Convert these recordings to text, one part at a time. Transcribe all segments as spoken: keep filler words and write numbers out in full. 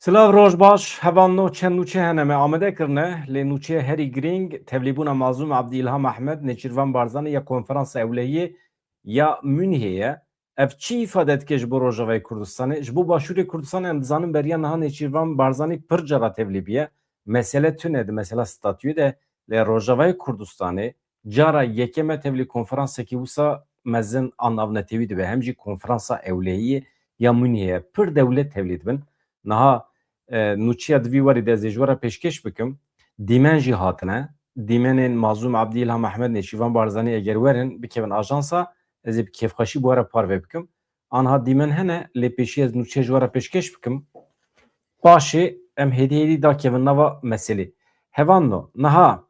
Silav, roj baş. Hevan no çend nûçe hene me amade kirine, lê nûçeya herî girîng tevlîbûna Mazlûm Abdî, Îlham Ehmed, Nêçîrvan Barzanî ya Konferansa Ewlehiyê ya Münihê ye. Ev çi îfade dike ji bo Rojavayê Kurdistanê? Ji bo Başûrê Kurdistanê em dizanin beriya niha Nêçîrvan Barzanî pir cara tevlî bûye. Mesele tune di mesela statûyê de, lê Rojavayê Kurdistanê cara yekeme tevlî konferansekî wisa mezin a navnetewî dibe. Hem jî Konferansa Ewlehiyê ya Münihê ye. Pir dewlet tevlî dibin. Niha, e, nûçeya di vî warî de ez ê ji we re pêşkêş bikim. Dîmen jî hatine. Dîmenên Mazlûm Abdî, Îlham Ehmed, Nêçîrvan Barzanî eger werin, bikevin ajansa, ez ê bi kêfxweşî bi we re parve bikim. Anha dîmen hene, lê pêşî ez nûçe ji we re pêşkêş bikim. Paşê em hêdî hêdî dakevin nava meselê. Hevan no, niha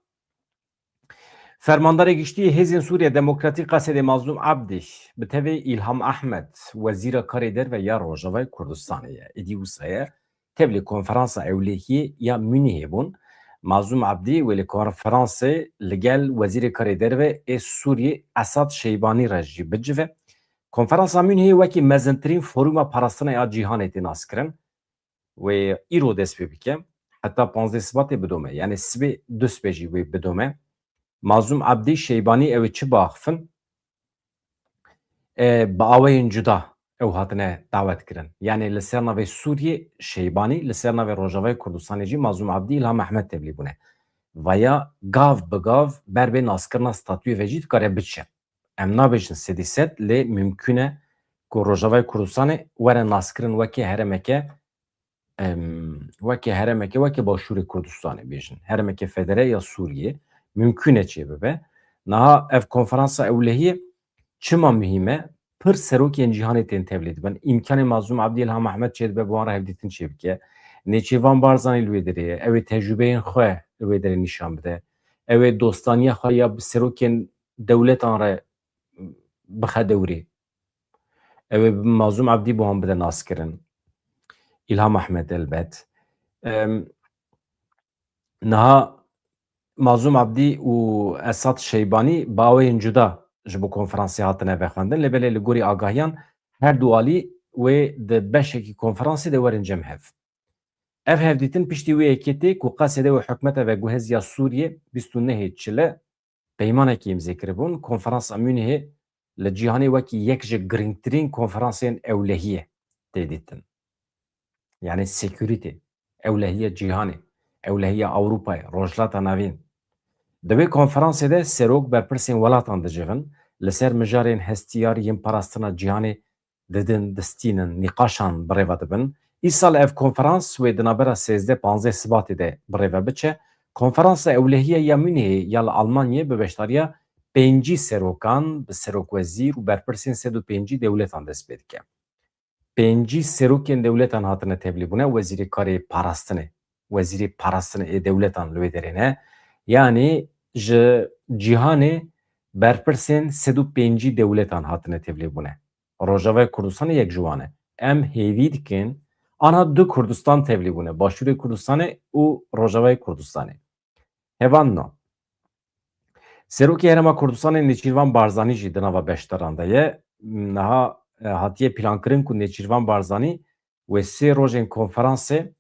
Fermandarê Giştî yê Hêzên Sûriya Demokratîk Qesedê Mazlûm Abdî bi tevê Îlham Ehmed, Wezîra Karê Derve ya Rojavayê Kurdistanê ye. Êdî wisa ye. Tevlî Konferansa Ewlehiyê ya Münihê bûn. Mazlûm Abdî wê li konferansê li gel Wezîrê Karê Derve ê Sûriyê Esad Şeybanî re jî bicive. Konferansa Münihê wekî mezintirîn foruma parastina ya cîhanê tê naskirin. Wê îro dest pê bike. Heta panzdeh Sibatê bidome. Yani sibê du sibê jî wê bidome. Mazlûm Abdî Şeybanî ew ê çi biaxifin? E, bi awayên cuda ew hatine dawet kirin. Yani li ser navê Sûriyê Şeybanî, li ser navê Rojavayê Kurdistanê jî Mazlûm Abdî, Îlham Ehmed tevlî bûne. Vaya gav bi gav ber bê naskirina statûyê ve jî dikare biçe. Em nabêjin sedî sed, lê mimkûn e ku Rojavayê Kurdistanê were naskirin weke heremeke, em, weke heremeke, weke Başûrê Kurdistanê bêjin. Heremeke federe ya Sûriyê. Mimkûn e çêbibe. Niha ev konferansa ewlehiyê çima muhîm e? Pir serokên cîhanê tên tevlî dibin. Îmkanê Mazlûm Abdî, Îlham Ehmed çêdibe bi wan re hevdîtin çêbike. Nêçîrvan Barzanî li wê derê ye. Ew ê tecrûbeyên xwe li wê derê nîşan bide. Ew ê dostaniya xwe ya bi serokên dewletan re bixe dewrê. Ew ê Mazlûm Abdî bi wan bide naskirin. Îlham Ehmed elbet. Em, niha Mazlûm Abdî û Esad Şeybanî bi awayên cuda ji bo konferansê hatine vexwendin, lê belê li gorî agahiyan her du alî wê di beşekî konferansê de werin cem hev. Ev hevdîtin piştî wê yekê tê ku Qesedê û hikûmeta veguhezî ya Sûriyê bîst û nehê Çile peymanekî îmze kiribûn. Konferansa Münihê li cîhanê wekî yek ji girîngtirîn konferansên ewlehiyê tê dîtin. Yani security, ewlehiya cîhanê, ewlehiya Ewropayê, Rojhilata Navîn. Di wê konferansê de serok berpirsên welatan dicivin, li ser mijarên hestiyar yên parastina cîhanê didin, distînin, nîqaşan bi rê ve dibin. Îsal ev konferans wê di navbera sêzdeh panzdeh Sibatê de bi rê ve biçe. Konferansa Ewlehiya ya Münihê ya li Almanyayê bi beşdariya pêncî serokan, bi serokwezîr û berpirsên sed û pêncî dewletan dest pê dike. Pêncî serokên dewletan hatine tevlîbûne, wezîrê karê parastinê, wezîrê parastinê ê dewletan li wê derê ne. Yanî ji cîhanê berpirsên sed û pêncî dewletan hatine tevlîbûne. Rojavayê Kurdistanê yek ji wan e. Em hêvî dikin, anha du Kurdistan tevlî bûne, Başûrê Kurdistanê û Rojavayê Kurdistanê. Hevan no. Serokê Herêma Kurdistanê Nêçîrvan Barzanî jî di nava beşdaran de ye. Niha, e, hatiye plankirin ku Nêçîrvan Barzanî wê sê rojên konferansê,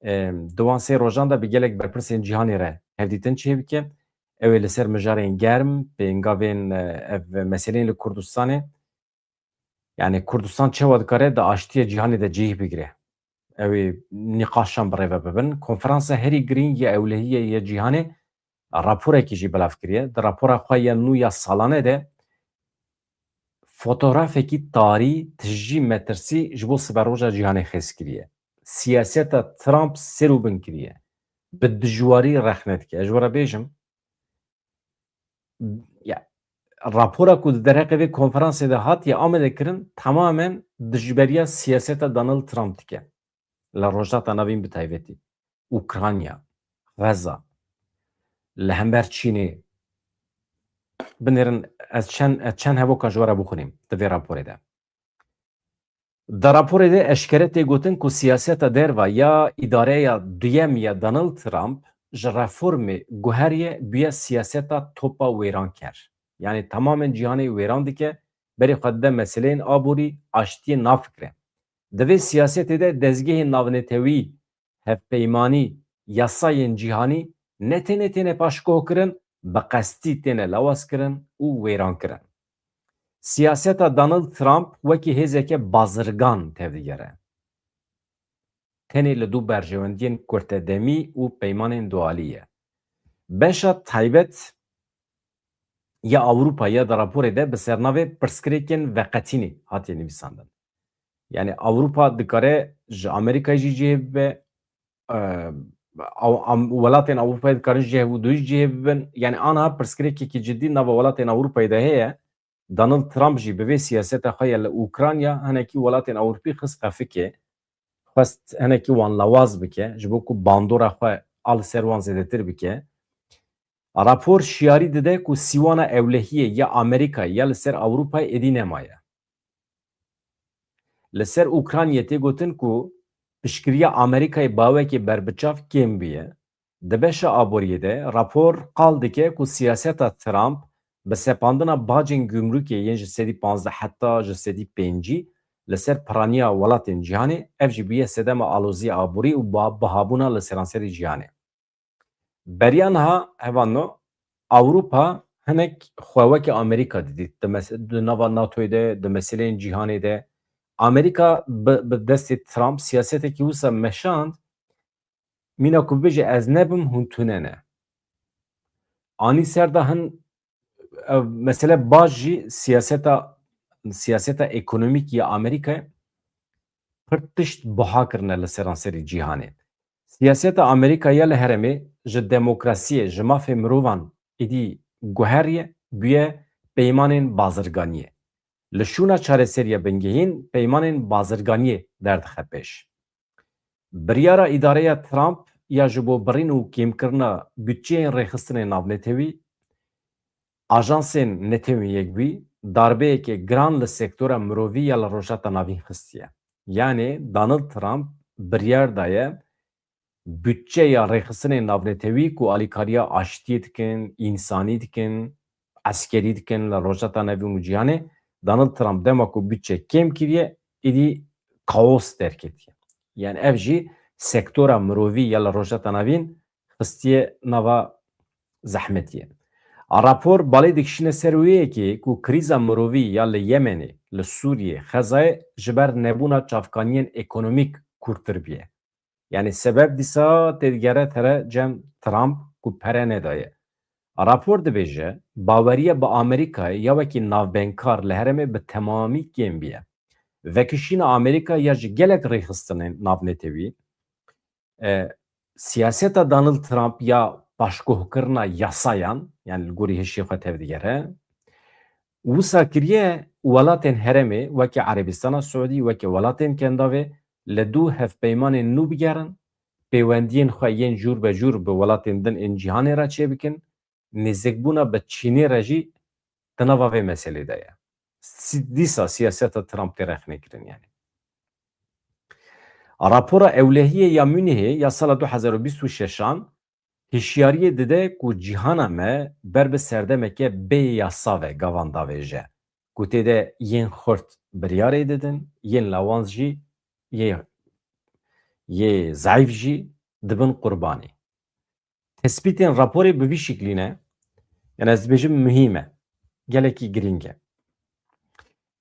e, di wan sê rojan de bi gelek berpirsên cîhanê re hevdîtin çêbike. Ew ê li ser mijarên germ, pêngavên, e, ev meseleyên li Kurdistanê, yani Kurdistan çawa dikare di aştiyê cîhanê de cih bigire? Ew ê nîqaşan bi rê ve bibin. Konferansa herî girîng ya ewlehiyê ya cîhanê raporekî jî belav kiriye. Di rapora xwe ya nû ya salane de fotografekî tarî, tijî metirsî ji bo siberoja cîhanê xêz kiriye. Siyaseta Trump ser û bin kiriye. Bi dijwarî rexne dike. Ez ji we re bêjim, ya, rapora ku di derheqê vê konferansê de hatiye amade kirin, temamen dijberiya siyaseta Donald Trump dike. Li Rojhilata Navîn bi taybetî, Ukrayna, Xeza, li hember Çînê. Binêrin, ez çend, ez çend hevokan ji we re bixwînim di vê raporê de. Di raporê de eşkere tê gotin ku siyaseta derva ya îdareya duyem ya Donald Trump ji reformê guheriye bûye siyaseta topa wêranker. Yani temamen cîhanê wêran dike, berê xwe dide meseleyên aborî, aştiyê nafikre. Di vê siyasetê de dezgehên navnetewî hevpeymanî, yasayên cîhanî ne tenê têne paşguh kirin, bi qestî têne lawaz kirin û wêran kirin. Siyaseta Donald Trump wekî hêzeke bazirgan tevdigere. Tenê li dû berjewendiyên kurtedemî û peymanên dualî ye. Beşa taybet ya Ewropa ya di raporê de bi sernavê pirsgirêkên veqetînî hatiye nivîsandin. Yani Ewropa dikare ji Amerîkayê jî cihê bibe, e, Ew-, Am-, welatên Ewropayê dikarin ji cihê û dû jî cihê bibin. Yani aniha pirsgirêkekî cidî nava welatên Ewropayê de heye. Donald Trump jî bi vê siyaseta xwe ya li Ukrayna hinekî welatên Ewropî xist qefikê, xwest hinekî wan lawaz bike, ji bo ku bandora xwe a li ser wan zêdetir bike. Rapor şiyarî dide ku sîwana ewlehiyê ya Amerîkayê ya li ser Ewropayê êdî nemaye. Li ser Ukraynayê tê gotin ku piştgiriya Amerîkayê bawekê berbiçav kêm bûye. Di beşa aboriyê de rapor qal dike ku siyaseta Trump bi sepandina bacên gumrûkê yên ji sedî panzdeh heta ji sedî pêncî li ser piraniya welatên cîhanê, ev jî bûye sedema aloziya aborî û ba-, bihabûna li seranserê cîhanê. Beriya niha, hevalno, Ewropa hinek xwe weke Amerîka didît. Di mes-, di nava NATOyê de, di meseleyên cîhanê de. Amerîka bi, bi destê Trump siyasetekî wisa meşand, mîna ku bibêje ez nebim, hûn tune ne. Anî ser de hin, ev mesele baş jî siyaseta, siyaseta ekonomîk ya Amerîkayê pir tişt buha kirine li seranserî cîhanê. Siyaseta Amerîka ya li herêmê ji demokrasiyê, ji mafê mirovan êdî guheriye, bûye peymanên bazirganiyê. Li şûna çareseriya bingehîn peymanên bazirganiyê derdixe pêş. Biryara îdareya Trump ya ji bo birîn û kêmkirina budçeyên rêxistinên navnetewî, ajansên Netewên Yekbûyî, darbeyeke giran li sektora mirovî ya li Rojhilata Navîn xistiye. Yanê Donald Trump biryar daye budçeya rêxistinên navnetewî ku alîkariya aştiyê dikin, însanî dikin, eskerî dikin li Rojhilata Navîn û cîhanê, Donald Trump dema ku budçe kêm kiriye, êdî kaos derketiye. Yani ev jî sektora mirovî ya li Rojhilata Navîn xistiye nava zehmetiyê. A rapor balê dikişîne ser wê yekê ku krîza mirovî ya li Yemenê, li Sûriyê, Xezayê ji ber nebûna çavkaniyên ekonomîk kûrtir bûye. Yani sebeb dîsa têdigere tere cem Trump ku pere nedaye. Rapor dibêje, baweriya bi Amerîkayê ya wekî navbeynkar li herêmê bi temamî kêm bûye. Vekişîna Amerîka ya ji gelek rêxistinên navnetewî, e, siyaseta Donald Trump ya paşguhkirina yasayan, yani li gorî hişê xwe tevdigere, wisa kiriye welatên herêmê weke Erebistana Siûdî, weke welatên Kendavê li dû hevpeymanên nû bigerin, pêwendiyên xwe yên jûr be jûr bi welatên din ên cîhanê re çêbikin, nêzîkbûna bi Çînê re jî di nava vê meselê de ye. Si-, dîsa siyaseta Trump tê rexnekirin yani. Rapora Ewlehiyê ya Münihê ya sala du hezar û bîst û şeşan hişyariyê dide ku cîhana me ber bi serdemeke bê yasa ve gavan davêje, ku tê de yên xurt biryarê didin, yên lawaz jî, yê, yê zayîf jî dibin qurbanî. Tespîtên raporê bi vî şiklî ne. Yani ez dibêjim muhîm e. Gelekî girîng e.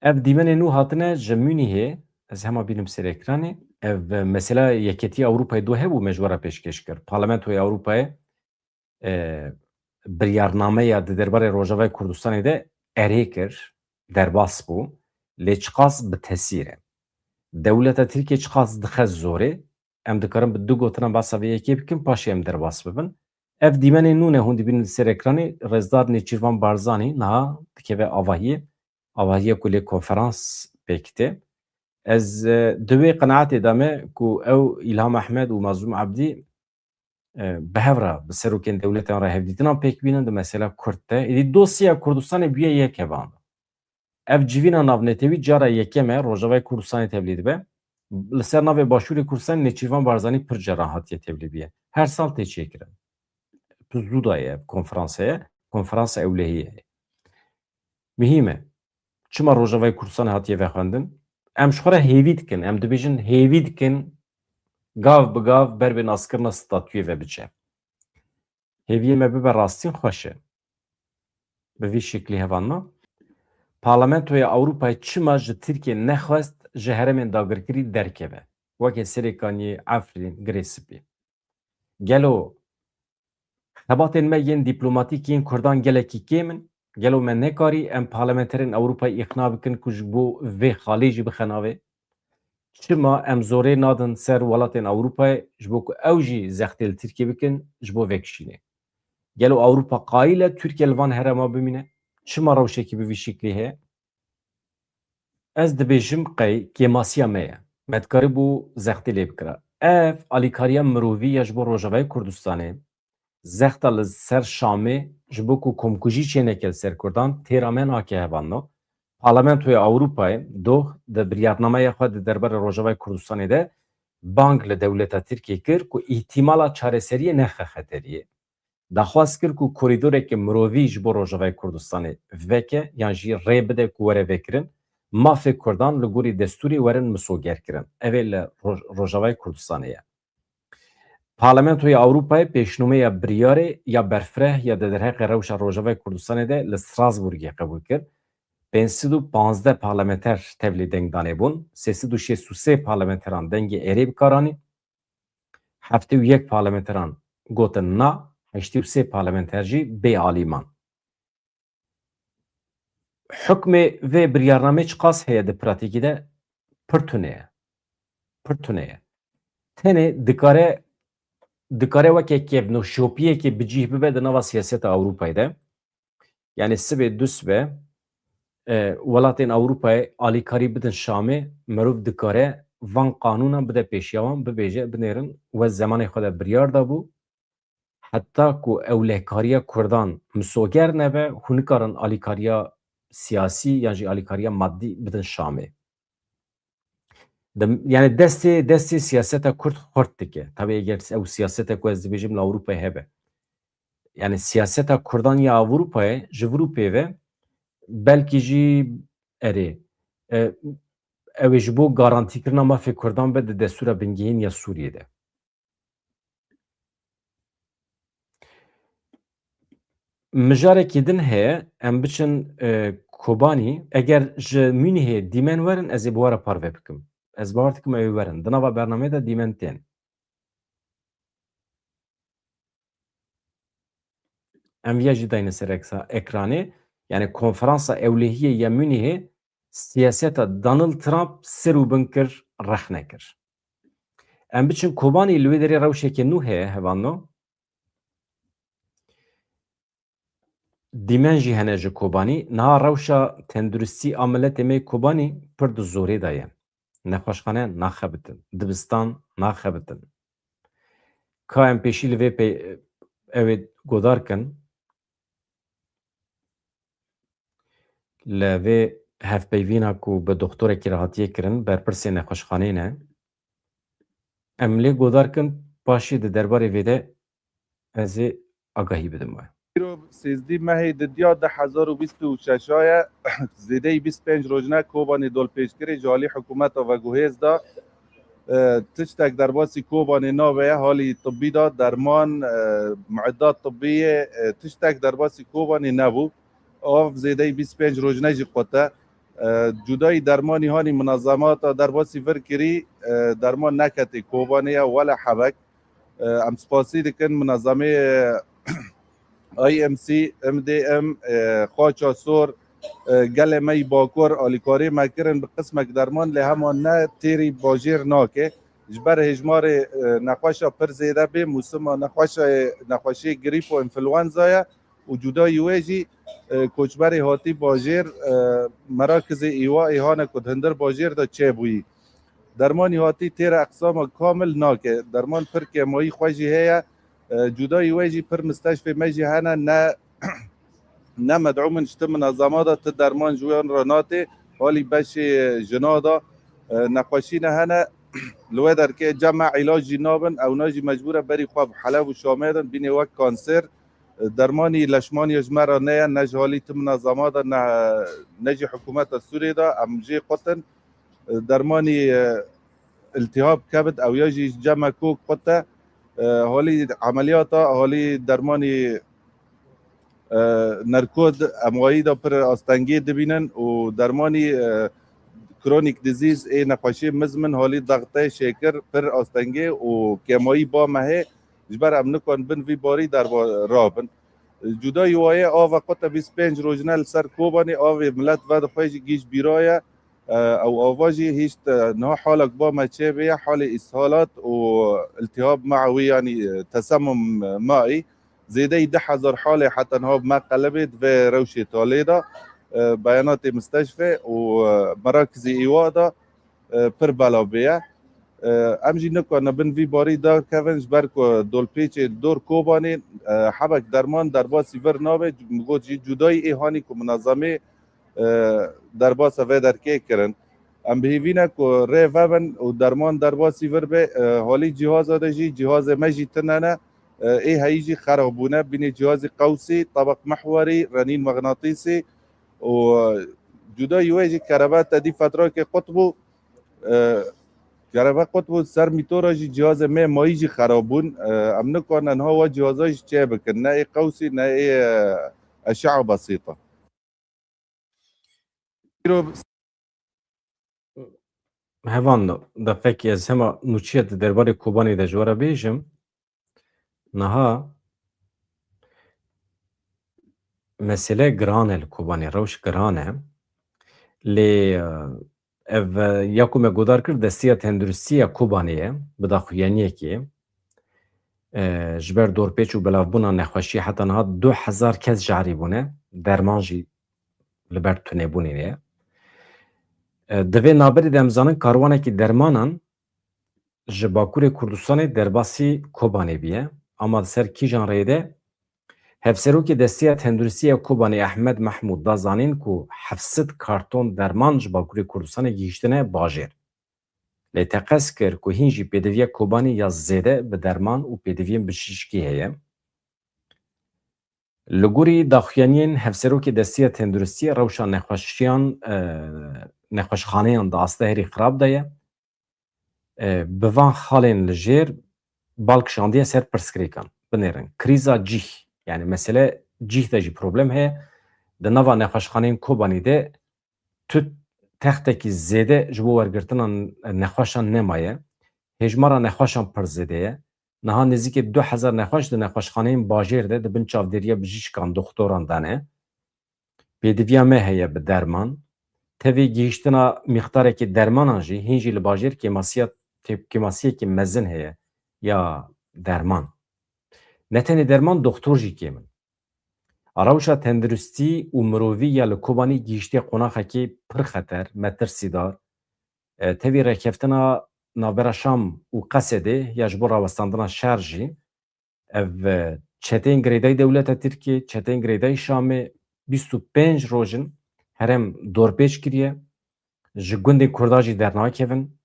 Ev dîmenê nû hatine ji Münihê. Ez hema bînim ser ekranê. Ev mesela Yeketiya Ewropayê du hebû me ji we re pêşkêş kir. Parlamentoya Ewropayê, e, biryarnameya di derbarê Rojavayê Kurdistanê de erê kir, derbas bû. Lê çiqas bi tesîr e. Dewleta Tirkiyê çiqas dixe zorê, em dikarin bi du gotinan behsa vê yekê bikin, paşê em derbas bibin. Ev dîmenê nû ne hûn dibînin li ser ekranê, Rêzdar Nêçîrvan Barzanî niha dikeve avahiyê, avahiya ku lê konferans pêk tê. Ez, e, di wê qenaetê de me ku ew Îlham Ehmed û Mazlûm Ebdî, e, bi hev re bi serokên dewletan re hevdîtinan pêk bînin di mesela Kurd de. Êdî dosyeya Kurdistanê bûye yek hevan. Ev civîna navnetewî cara yekem e Rojavayê Kurdistanê tevlî dibe. Li ser navê Başûrê Kurdistanê Nêçîrvan Barzanî pir caran hatiye tevlî bûye. Her sal tê çêkirin. Pir zû daye ev konferans heye. Konferansa ewlehiyê heye. Muhîm e. Çima Rojavayê Kurdistanê hatiye vexwendin? Em ji xwe re hêvî dikin. Em dibêjin hêvî dikin gav bi gav ber bi naskirina statuyê ve biçe. Hêviyê me bibe rastîn xweş e. Bi vî şeklî hevalna. Parlamentoya Ewropayê çima ji Tirkiye nexwest ji herêmên dagirkirî derkeve? Weke Serêkaniyê, Efrîn, Girê Spî. Gelo xebatên me yên dîplomatîk yên Kurdan gelekî kêm in? Gelo me nekarî em parlamenterên Ewropayê îqna bikin ku ji bo vê xalê jî bixe navê? Çima em zorê nadin ser welatên Ewropayê ji bo ku ew jî zextê li Tirkiyê bikin ji bo vekişînê? Gelo Ewropa qayîl e Tirkiye li van herêma bimîne? Çima rewşekî bi vî şeklî heye? Ez dibêjim qey kêmasiya me ye. Me dikarîbû zextê lê bikira. Ev alîkariya mirovî ya ji bo Rojavayê Kurdistanê, zexta li ser Şamê ji bo ku komkujî çêneke li ser Kurdan, têra me nake hevalno. Parlamentoya Ewropayê doh di biryarnameya xwe di derbarê Rojavayê Kurdistanê de bang li dewleta Tirkiyê kir ku îhtîmala çareseriyê nexe xeteriyê. Daxwaz kir ku korîdoreke mirovî ji bo Rojavayê Kurdistanê veke yan jî rê bide ku were vekirin, mafê Kurdan li gorî destûrê werin misogerkirin. Ev ê li Roj-, Rojavayê Kurdistanê ye. Parlamentoya Ewropayê pêşnûmeya biryarê ya berfireh ya di derheqê rewşa Rojavayê Kurdistanê de li Strasbourgê qebûl kir. Pênc sed û panzdeh parlamenter tevlî dengdanê bûn, sê sed û şêst û sê parlamenteran dengê êrê bi kar anî, heftê û yek parlamenteran gotin na, heştê û sê parlamenter jî bê alî man. Hukmê vê biryarnamê çiqas heye di pratîkî de? Pir tune ye. Pir tune ye. Tenê dikare, dikare weke kevnoşopiyekê bi cih bibe di nava siyaseta Ewropayê de. Yani sibê du sibe, e, welatên Ewropayê alîkarî bidin Şamê, merov dikare van qanûnan bide pêşiya wan, bibêje, binêrin, we zemanê xwe de biryar dabû, heta ku ewlehkariya Kurdan misoger nebe, hûn nikarin alîkariya siyasî yan jî alîkariya madî bidin Şamê. Dem-, yani destê, destê siyaseta Kurd xurt dike. Tabii eger ew siyaseta ku ez dibêjim li Ewropayê hebe. Yani siyaseta Kurdan ya Ewropayê ji vir û pê ve belkî jî erê, e, ew ê ji bo garantîkirina mafê Kurdan be di destûra bingehîn ya Sûriyê de. Mijarekî din heye, em biçin, e, Kobanî. Eger ji Münihê dîmen werin, ez ê bi we re parve bikim. Ez bawer dikim ew ê werin. Di nava bernameyê de dîmen tên. Em viya jî dayne ser eksa-, ekranê. Yani konferansa ewlehiyê ya Münihê siyaseta Donald Trump ser û bin kir, rexne kir. Em biçin Kobanî, li wê derê rewşeke nû heye, hevalno. Dîmen jî hene ji Kobanî. Niha rewşa tenduristî a miletê me yê Kobanî pir di zorê de ye. Nexweşxane naxebitin, dibistan naxebitin. Ka em pêşî li vê pey-, ew ê godar kin. Li vê hevpeyvîna ku bi doktorekî re hatiye kirin, berpirsê nexweşxaneyê ne. Em lê godar kin, paşê di derbarê vê de ez ê agahî bidim we. Îro sêzdî mehê didiya du hezar û bîst û şeş ye, zêdeyî bîst pênc rojine Kobanê dolpêçkirî ji alî hikûmeta veguhêz da. E, tiştek derbasî Kobanê nabe ye, halî tibbî da, derman, e, mueddat tibbî yê, e, tiştek derbasî Kobanê nebû. Av zêdeyî bîst pênc rojine jî qute. E, cudayî dermanî hanî minezemata derbasî vir kirî, e, derman neketê Kobanê ye, wele hebek. E, em spasî dikin minezemê, e, I M C, M D M, e, Xaça Sor, e, gelê me yî Bakur alîkarî me kirin bi qismek derman, lê hema ne têrî bajêr nake. Ji ber hêjmarê, e, nexweşa pir zêde bê, mûsima nexweşa, nexweşiyê grîp û înfluwenza ye û cudayî wê jî, e, koçberê hatî bajêr, e, merakizê îwa ê hane ku di hindir bajêr de çêbûyî. Dermanî hatî têra eqsama kamil nake. Derman pir kêmayî xwe jî heye. E, cudayî wê jî pir misteşfê me jî hene ne, ne medûm in ji ti minezema de ti derman ji wan re natê. Halî beşê jina de, e, nexweşî ne hene. Li wê derkê cem me îlac jî nabin. Ewna jî mecbûr e berî xwe bi Heleb û Şamê din bînê wek kanser. E, dermanî leşmaniye ji me re ne ye, ne ji halî ti minezema de, ne, ne jî hikûmeta Sûriyê de. Em jê qutin. E, dermanî, e, iltihab kevit, ew ya jî cema ku qute, e, holî emeliyata, holî dermanî, e, nerkot em wayî de pir astengê dibînin û dermanî, e, chronic disease ê nexweşiyê mizmin holî dextê şêkir pir astengê û kêmayî ba me hê. Ji ber em nikan bin vî barî derba rabin. Cudayî wayê ava qute bîst pênc rojine li ser Kobanê avê milet vedixwe jî gîş bîra ye. E, ew ava jî hîşt, e, niha halek ba me çêbê ye, halê îshalat û iltihab maewî, yanî, e, tesemum maî. Zêdeyî du hezar halê heta niha bi me qelibê di vê rewşê talê de, e, beyanatê misteşfê û, e, merakizê îwa de, e, pir bela bê ye. E, em jî nikane bin vî barî derkevin, ji ber ku dolpêçê dor Kobanê, e, hebek derman derbasî vir nabe. Min got jî cudayî ê hanî ku minezemê, e, derbasa vê derkê kirin. Em bi hêvî ne ku rê vebin û derman derbasî vir be. E, holî cîhaza de jî cîhazê me jî tune ne. E, ê heyî jî xerab bûne. Bînê cîhazî qewsî, tebeq mihwerî, renîn mexnatîsî û, e, cudayî wê jî kerebe tedî fetrakê qut bû. E, kerebe qut bû, ser mîtora jî cîhazê me mayî jî xerab bûn. E, em nikane niha wa cîhaza jî çê bikin. Ne ê qewsî, ne ê, e, eşea besîta. Îro Hevan, deqekî ez hema nûçiya di derbarê Kobanê de ji we re bêjim. Niha mesele giran e li Kobanê, rewş giran e. Lê, e, ev, e, ya ku me godar kir, Destiya Tenduristiya Kobanê ye, bi daxuyaniyekê. E, ji ber dorpêç û belavbûna nexweşiyê heta niha du hezar kes jarî bûne, derman jî li ber tunebûnê ye. E, di vê navberê de em zanin karwanekî dermanan ji Bakurê Kurdistanê derbasî Kobanê bûye. Ama di ser kîjan rêyê de? Hevserokê Destiya Tenduristiya Kobanê Ehmed Mehmûd da zanîn ku heft sed karton derman ji Bakurê Kurdistanê gihîştine bajêr. Lê teqez kir ku hîn jî pêdiviya Kobanê ya zêde bi derman û pêdiviyên bijîşkî heye. Li gorî daxuyaniyên Hevserokê Destiya Tenduristiyê, rewşa nexweşiyan, e, nexweşxaneyan di asta herî xirab de ye. E, bi van xalên li jêr bal kişandiye ser pirsgirêkan. Binêrin, krîza cîh, yani mesele cîh de jî problem heye. Di nava nexweşxaneyên Kobanî de tu textekî zêde ji bo wergirtina nexweşan nemaye. Hêjmara nexweşan pir zêde ye. Niha nêzîkî du hezar nexweş di nexweşxaneyên bajêr de di bin çavdêriya bijîşkan, doxtoran de ne. Pêdiviya me heye bi derman. Tevî gihîştina mîqdarekî dermanan jî hîn jî li bajêr kêmasiya, tê-, kêmasiyekî mezin heye ya derman. Ne tenê derman, doxtor jî kêm in. Rewşa tenduristî û mirovî ya li Kobanî gihîştiye qonaxekî pir xeter, metirsîdar. E, tevî rêkeftina navbera Şam û Qesedê ya ji bo rawestandina şer jî, ev, e, çeteyên girêdayî dewleta Tirkiyê, çeteyên girêdayî Şamê bîst û pênc roj in herêm dorpêç kiriye. Ji gundên Kurda jî dernakevin.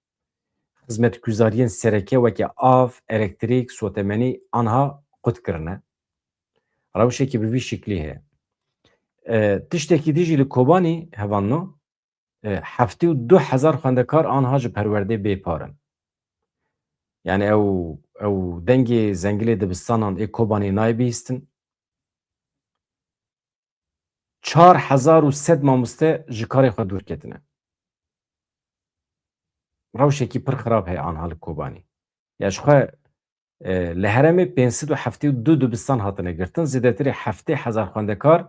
Xizmetguzariyên sereke weke av, elektrîk, sotemenî anha qut kirine. Rewşekî bi vî şiklî heye. E, tiştekî dî jî li Kobanî hevanno, e, heftê û du hezar xwendekar anha ji perwerdê bê par in. Yani ew, ew dengê zengilê dibistanan ê Kobanê nayê bihîstin. Çar hezar û sed mamoste ji karê xwe dûr ketine. Rewşekî pir xirab heye anha li Kobanî. Ya ji xwe, e, li herêmê pênc sed û heftê û du dibistan hatine girtin, zêdetirê heftê hezar xwendekar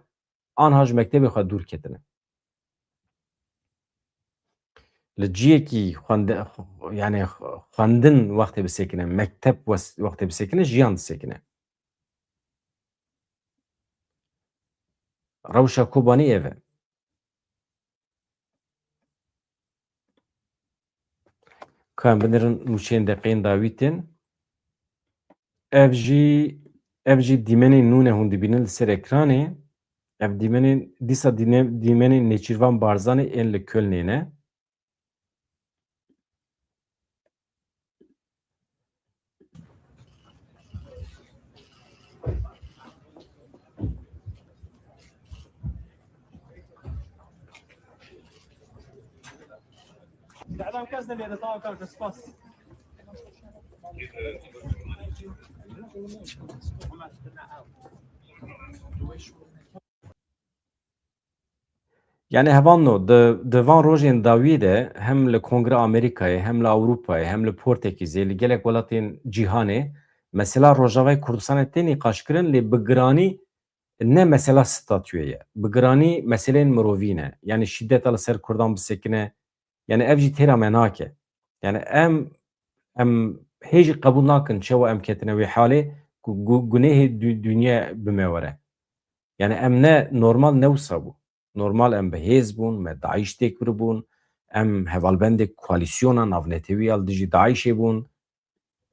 anha ji mektebê xwe dûr ketine. Li ciyekî xwende-, yani xwendin wextê bisekine, mekteb wes-, wextê bisekine, jiyan disekine. Rewşa Kobanî ev e. Ka em binêrin nûçeyên deqeyên dawî tên. Ev jî, ev jî dîmenên nû ne hûn dibînin li ser ekranê. Ev dîmenên, dîsa dîne-, dîmenên Nêçîrvan Barzanî ên li Kölnê ne. Adam kes nemêne, tamam kanka, spas. Yani hevalno, di, di van rojên dawiyê de hem li Kongre Amerîkayê, hem li Ewropayê, hem li Portekîzê, li gelek welatên cîhanê mesela Rojavayê Kurdistanê tê nîqaşkirin, lê bi giranî ne mesela statûyê ye. Bi giranî meseleyên mirovî ne. Yani şîdeta li ser Kurdan bisekine. Yani ev jî têra me nake. Yani em, em hê jî qebûl nakin çawa em ketine wê halê ku gu-, gunehê dü-, dinya bi me were. Yani em ne normal ne wisa bû. Normal em bi hêz bûn, me DAIŞ têk biribûn, em hevalbendê koalîsyona navnetewî ya li dijî DAIŞê bûn.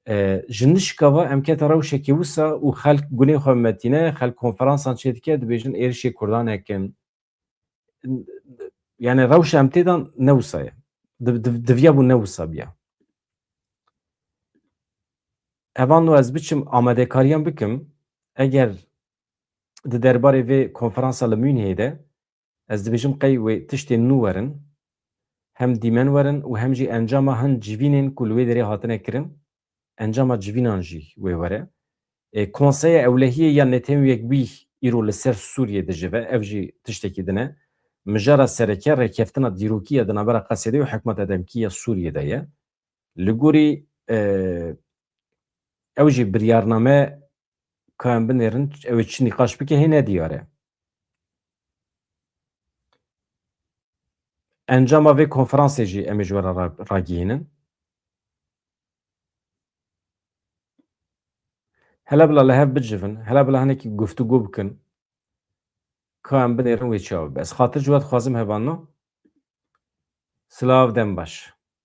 E, ji nişka ve em kete rewşekê wisa û xelk gunê xwe metîne, xelk konferansan çêdike, dibêjin êrişê Kurdan nekin. Yani rewşa em tê de ne wisa ye. Di-, di-, diviya bû ne wisa biya. Hevalno ez biçim amadekariyan bikim, eger di derbarê vê konferansa li Münihê de, ez dibêjim qey wê tiştên nû werin, hem dîmen werin û hem jî encama hin civînên ku li wê derê hatine kirin, encama civînan jî wê were. E, Konseya Ewlehiyê ya Netewên Yekbûyî îro li ser Sûriyê dicive, ev jî tiştekî din e. Mijara sereke rêkeftina dîrokî ya di navbera Qesedê û hikûmeta demkî ya Sûriyê de ye. Li gorî, e, ew jî biryarname ka em binêrin, ew ê çi nîqaş bike, hê nediyar e. Encama vê konferansê jî em ê ji we re ra-, ragihînin. Hele bila li hev bicivin, hele bila hinekî guftûgo bikin, ka em binêrin wê çawa bibe. Ez xatir ji we dixwazim hevalno. Silav, dem baş.